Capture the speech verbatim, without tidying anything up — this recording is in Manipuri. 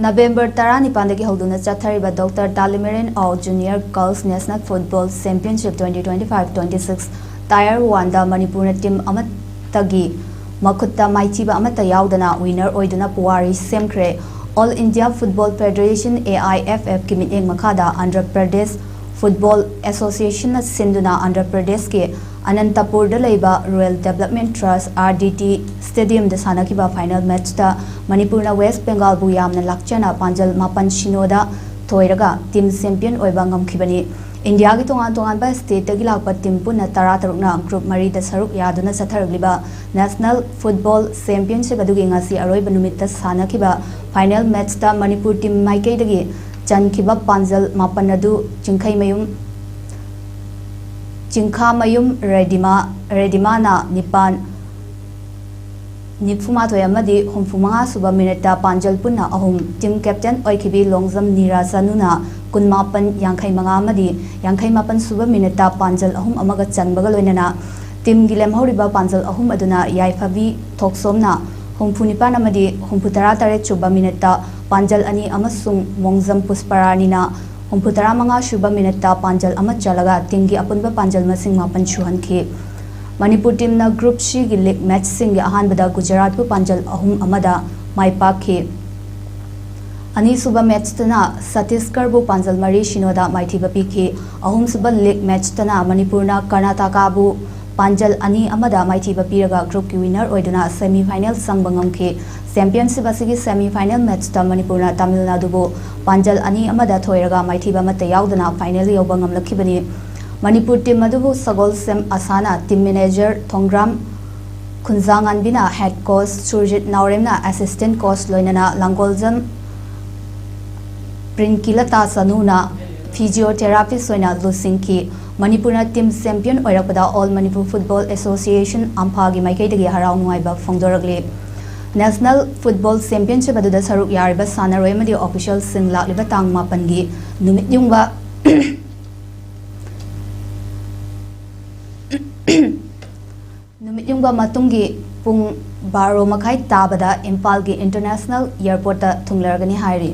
ꯅꯕꯦꯝꯕꯔ ꯇꯔꯥꯅꯤꯄꯥꯟꯗꯒꯤ ꯍꯧꯗꯨꯅ ꯆꯠꯊꯔꯤꯕ ꯗꯣꯛꯇꯔ ꯇꯥꯂꯤꯃꯦꯔꯦꯟ ꯑꯥꯎ junior girls national football championship twenty twenty five twenty six tyre ꯋꯥꯟꯗ ꯃꯅꯤꯄꯨꯔꯅ ꯇꯤꯝ ꯑꯃꯠꯇꯒꯤ ꯃꯈꯨꯠꯇ ꯃꯥꯏꯊꯤꯕ ꯑꯃꯠꯇ ꯌꯥꯎꯗꯅ ꯋꯤꯅꯔ ꯑꯣꯏꯗꯨꯅ ꯄꯨꯋꯥꯔꯤ ꯁꯦꯝꯈ꯭ꯔꯦ꯫ All India football federation, A I F ꯑꯦꯐꯀꯤ ꯃꯤꯠꯌꯦꯡ ꯃꯈꯥꯗ ꯑꯟꯙ꯭ꯔ ꯄ꯭ꯔꯗꯦꯁ ꯐꯨꯠꯕꯣꯜ ꯑꯦꯁꯣꯁꯤꯌꯦꯁꯟꯅ ꯁꯤꯟꯗꯨꯅ ꯑꯟꯙ꯭ꯔ ꯄ꯭ꯔꯗꯦꯁꯀꯤ ꯑꯅꯟꯇꯄꯨꯔꯗ ꯂꯩꯕ ꯔꯨꯔꯦꯜ ꯗꯦꯕꯂꯞꯃꯦꯟ ꯇ꯭ꯔꯁ, ꯑꯥꯔ ꯗꯤ ꯇꯤ, ꯁ꯭ꯇꯦꯗꯤꯌꯝꯗ ꯁꯥꯟꯅꯈꯤꯕ ꯐꯥꯏꯅꯦꯜ ꯃꯦꯠꯆꯇ ꯃꯅꯤꯄꯨꯔꯅ ꯋꯦꯁ ꯕꯦꯡꯒꯥꯜꯕꯨ ꯌꯥꯝꯅ ꯂꯥꯛꯆꯅ ꯄꯥꯟꯖꯜ ꯃꯥꯄꯟ ꯁꯤꯅꯣꯗ ꯊꯣꯏꯔꯒ ꯇꯤꯝ ꯆꯦꯝꯄꯤꯌꯟ ꯑꯣꯏꯕ ꯉꯝꯈꯤꯕꯅꯤ꯫ ꯏꯟꯗꯤꯌꯥꯒꯤ ꯇꯣꯉꯥꯟ ꯇꯣꯉꯥꯟꯕ ꯁ꯭ꯇꯦꯠꯇꯒꯤ ꯂꯥꯛꯄ ꯇꯤꯝ ꯄꯨꯟꯅ ꯇꯔꯥ ꯇꯔꯨꯛꯅ ꯒ꯭ꯔꯨꯞ ꯃꯔꯤꯗ ꯁꯔꯨꯛ ꯌꯥꯗꯨꯅ ꯆꯠꯊꯔꯛꯂꯤꯕ ꯅꯦꯁꯅꯦꯜ ꯐꯨꯠꯕꯣꯜ ꯆꯦꯝꯄꯤꯌꯟꯁꯤꯞ ꯑꯗꯨꯒꯤ ꯉꯁꯤ ꯑꯔꯣꯏꯕ ꯅꯨꯃꯤꯠꯇ ꯁꯥꯟꯅꯈꯤꯕ ꯐꯥꯏꯅꯦꯜ ꯃꯦꯠꯆꯇ ꯃꯅꯤꯄꯨꯔ ꯇꯤꯝ ꯃꯥꯏꯀꯩꯗꯒꯤ ꯆꯟꯈꯤꯕ ꯄꯥꯟꯖꯜ ꯃꯥꯄꯟ ꯑꯗꯨ ꯆꯤꯡꯈꯩꯃꯌꯨꯝ, ꯆꯤꯡꯈꯥꯃꯌꯨꯝ ꯔꯦꯗꯤꯃꯥ, ꯔꯦꯗꯤꯃꯥꯅ ꯅꯤꯄꯥꯟ, ꯅꯤꯐꯨꯃꯥꯊꯣꯏ ꯑꯃꯗꯤ ꯍꯨꯝꯐꯨꯃꯉꯥ ꯁꯨꯕ ꯃꯤꯅꯠꯇ ꯄꯥꯟꯖꯜ ꯄꯨꯟꯅ ꯑꯍꯨꯝ, ꯇꯤꯝ ꯀꯦꯞꯇꯦꯟ ꯑꯣꯏꯈꯤꯕꯤ ꯂꯣꯡꯖꯝ ꯅꯤꯔꯥ ꯆꯅꯨꯅ ꯀꯨꯟꯃꯥꯄꯟ, ꯌꯥꯡꯈꯩ ꯃꯉꯥ ꯑꯃꯗꯤ ꯌꯥꯡꯈꯩ ꯃꯥꯄꯟ ꯁꯨꯕ ꯃꯤꯅꯠꯇ ꯄꯥꯟꯖꯜ ꯑꯍꯨꯝ ꯑꯃꯒ ꯆꯟꯕꯒ ꯂꯣꯏꯅꯅ ꯇꯤꯝꯒꯤ ꯂꯦꯝꯍꯧꯔꯤꯕ ꯄꯥꯟꯖꯜ ꯑꯍꯨꯝ ꯑꯗꯨꯅ ꯌꯥꯏꯐꯕꯤ ꯊꯣꯛꯁꯣꯝꯅ ꯍꯨꯝꯐꯨ ꯅꯤꯄꯥꯟ ꯑꯃꯗꯤ ꯍꯨꯝꯐꯨ ꯇꯔꯥ ꯇꯔꯦꯠ ꯁꯨꯕ ꯃꯤꯅꯠꯇ ꯄꯥꯟꯖꯜ ꯑꯅꯤ ꯑꯃꯁꯨꯡ ꯃꯣꯡꯖꯝ ꯄꯨꯁꯄꯔꯥꯅꯤꯅ ꯍꯨꯝꯐꯨ ꯇꯔꯥ ꯃꯉꯥ ꯁꯨꯕ ꯃꯤꯅꯠꯇ ꯄꯥꯟꯖꯜ ꯑꯃ ꯆꯜꯂꯒ ꯇꯤꯝꯒꯤ ꯑꯄꯨꯟꯕ ꯄꯥꯟꯖꯜ ꯃꯁꯤꯡ ꯃꯥꯄꯟ ꯁꯨꯍꯟꯈꯤ꯫ ꯃꯅꯤꯄꯨꯔ ꯇꯤꯝꯅ ꯒ꯭ꯔꯨꯞ ꯁꯤꯒꯤ ꯂꯤꯒ ꯃꯦꯠꯆꯁꯤꯡꯒꯤ ꯑꯍꯥꯟꯕꯗ ꯒꯨꯖꯔꯥꯠꯄꯨ ꯄꯥꯟꯖꯜ ꯑꯍꯨꯝ ꯑꯃꯗ ꯃꯥꯏ ꯄꯥꯛꯈꯤ꯫ ꯑꯅꯤꯁꯨꯕ ꯃꯦꯠꯆꯇꯅ ꯁꯇꯤꯁꯒꯔꯕꯨ ꯄꯥꯟꯖꯜ ꯃꯔꯤ ꯁꯤꯅꯣꯗ ꯃꯥꯏꯊꯤꯕ ꯄꯤꯈꯤ꯫ ꯑꯍꯨꯝꯁꯨꯕ ꯂꯤꯒ ꯃꯦꯠꯆꯇꯅ ꯃꯅꯤꯄꯨꯔꯅ ꯀꯔꯅꯥꯇꯀꯥꯕꯨ ꯄꯥꯟꯖꯜ ꯑꯅꯤ ꯑꯃꯗ ꯃꯥꯏꯊꯤꯕ ꯄꯤꯔꯒ ꯒ꯭ꯔꯨꯞꯀꯤ ꯋꯤꯅꯔ ꯑꯣꯏꯗꯨꯅ ꯁꯦꯃꯤ ꯐꯥꯏꯅꯦꯜ ꯆꯪꯕ ꯉꯝꯈꯤ꯫ ꯆꯦꯝꯄꯤꯌꯟꯁꯤꯞ ꯑꯁꯤꯒꯤ ꯁꯦꯃꯤ ꯐꯥꯏꯅꯦꯜ ꯃꯦꯠꯆꯇ ꯃꯅꯤꯄꯨꯔꯅ ꯇꯥꯃꯤꯜ ꯅꯥꯗꯨꯕꯨ ꯄꯥꯟꯖꯜ ꯑꯅꯤ ꯑꯃꯗ ꯊꯣꯏꯔꯒ ꯃꯥꯏꯊꯤꯕ ꯑꯃꯠꯇ ꯌꯥꯎꯗꯅ ꯐꯥꯏꯅꯦꯜ ꯌꯧꯕ ꯉꯝꯂꯛꯈꯤꯕꯅꯤ꯫ ꯃꯅꯤꯄꯨꯔ ꯇꯤꯝ ꯑꯗꯨꯕꯨ ꯁꯒꯣꯜꯁꯦꯝ ꯑꯁꯥꯅ ꯇꯤꯝ ꯃꯦꯅꯦꯖꯔ ꯊꯣꯡꯒ꯭ꯔꯥꯝ ꯈꯨꯟꯖꯥꯉꯥꯟꯕꯤꯅ ꯍꯦꯗ ꯀꯣꯆ, ꯁꯨꯔꯖꯤꯠ ꯅꯥꯎꯔꯦꯝꯅ ꯑꯦꯁꯤꯁꯇꯦꯟꯠ ꯀꯣꯆ, ꯂꯣꯏꯅꯅ ꯂꯥꯡꯒꯣꯜꯖꯝ ꯄ꯭ꯔꯤꯟꯀꯤꯂꯇꯥ ꯆꯅꯨꯅ ꯐꯤꯖꯤꯌꯣꯊꯦꯔꯥꯄꯤꯁ ꯑꯣꯏꯅ ꯂꯨꯆꯤꯡꯈꯤ꯫ ꯃꯅꯤꯄꯨꯔꯅ ꯇꯤꯝ ꯆꯦꯝꯄꯤꯌꯟ ꯑꯣꯏꯔꯛꯄꯗ ꯑꯣꯜ ꯃꯅꯤꯄꯨꯔ ꯐꯨꯠꯕꯣꯜ ꯑꯦꯁꯣꯁꯤꯌꯦꯁꯟ, ꯑꯝꯐꯥꯒꯤ ꯃꯥꯏꯀꯩꯗꯒꯤ ꯍꯔꯥꯎ ꯅꯨꯡꯉꯥꯏꯕ ꯐꯣꯡꯗꯣꯔꯛꯂꯤ꯫ ꯅꯦꯁꯅꯦꯜ ꯐꯨꯠꯕꯣꯜ ꯆꯦꯝꯄꯤꯌꯟꯁꯤꯞ ꯑꯗꯨꯗ ꯁꯔꯨꯛ ꯌꯥꯔꯤꯕ ꯁꯥꯟꯅꯔꯣꯏ ꯑꯃꯗꯤ ꯑꯣꯐꯤꯁꯤꯌꯦꯜꯁꯤꯡ ꯂꯥꯛꯂꯤꯕ ꯇꯥꯡ ꯃꯥꯄꯟꯒꯤ ꯅꯨꯃꯤꯠ ꯌꯨꯡꯕ ꯅꯨꯃꯤꯠ ꯌꯨꯡꯕ ꯃꯇꯨꯡꯒꯤ ꯄꯨꯡ ꯕꯥꯔꯣ ꯃꯈꯥꯏ ꯇꯥꯕꯗ ꯏꯝꯐꯥꯜꯒꯤ ꯏꯟꯇꯔꯅꯦꯁꯅꯦꯜ ꯏꯌꯥꯔꯄꯣꯔꯠꯇ ꯊꯨꯡꯂꯔꯒꯅꯤ ꯍꯥꯏꯔꯤ꯫